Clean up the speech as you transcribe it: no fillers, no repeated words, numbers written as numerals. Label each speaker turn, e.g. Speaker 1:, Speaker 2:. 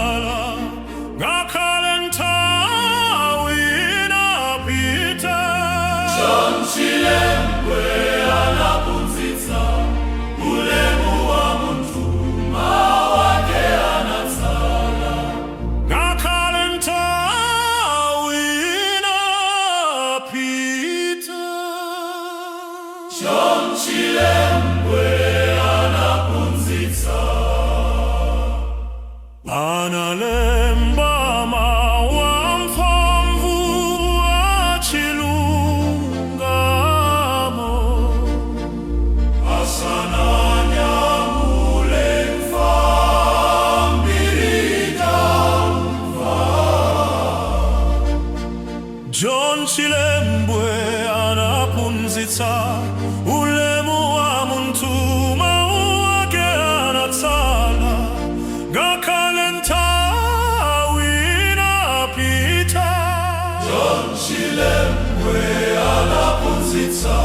Speaker 1: anatsala ngakhale nthawi inapita.
Speaker 2: John Chilembwe anaphunzitsa ulemu wa munthu, mawu ake anatsala.
Speaker 1: Ngakhale nthawi inapita.
Speaker 2: John Chilembwe anaphunzitsa.
Speaker 1: Analemba mawu amphamvu achilungamo.
Speaker 2: Asananyamule imfa, mbiri itamva.
Speaker 1: John Chilembwe anaphunzitsa ulemu wa munthu, mawu ake anatsala ngakhale nthawi inapita.
Speaker 2: John Chilembwe anaphunzitsa.